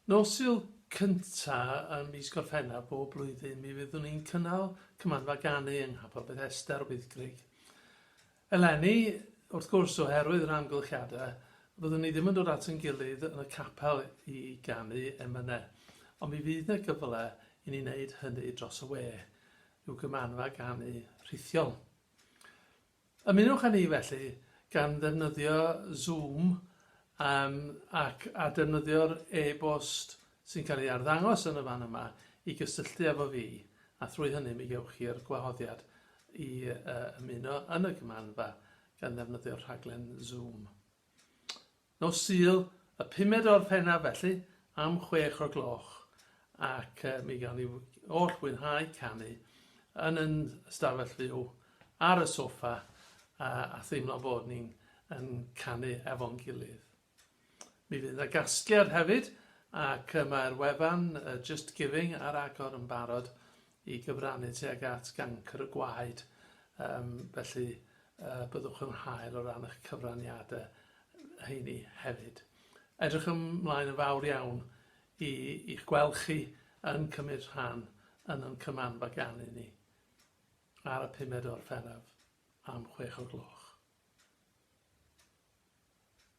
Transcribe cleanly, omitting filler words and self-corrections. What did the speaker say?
Nos Sul cynta ym mis Gorffennaf bob blwyddyn mi fyddwn ni'n cynnal Cymanfa Ganu yng Nghapel Bethesda ar Wyddgrug. Eleni, wrth gwrs, oherwydd yr amgylchiadau, fyddwn ni ddim yn dod at ein gilydd yn y capel i ganu emynau, ond mi fydd 'na gyfle i ni wneud hynny dros y we, rhyw gymanfa ganu rhithiol. Ymunwch â ni felly gan ddefnyddio Zoom yym ac a defnyddio'r e-bost sy'n cael ei arddangos yn y fan yma i gysylltu efo fi a thrwy hynny mi gewch chi'r gwahoddiad i yy ymuno yn y Gymanfa gan ddefnyddio'r rhaglen Zoom. Nos Sul, y pumed o Orffennaf felly, am chwech o'r gloch, ac mi gawn ni oll fwynhau canu yn yn ystafell fyw, ar y soffa, a, a theimlo bod ni'n yn canu efo'n gilydd. Mi fydd yna gasgliad hefyd, ac mae'r wefan Just Giving ar agor yn barod i gyfrannu tuag at gancr y gwaed, um, felly byddwch yn hael o ran eich cyfraniadau heini hefyd. Edrych ymlaen yn fawr iawn i i'ch gweld chi yn cymryd rhan yn yn cymanfa ganu ni ar y pumed o Orffennaf am chwech o'r gloch.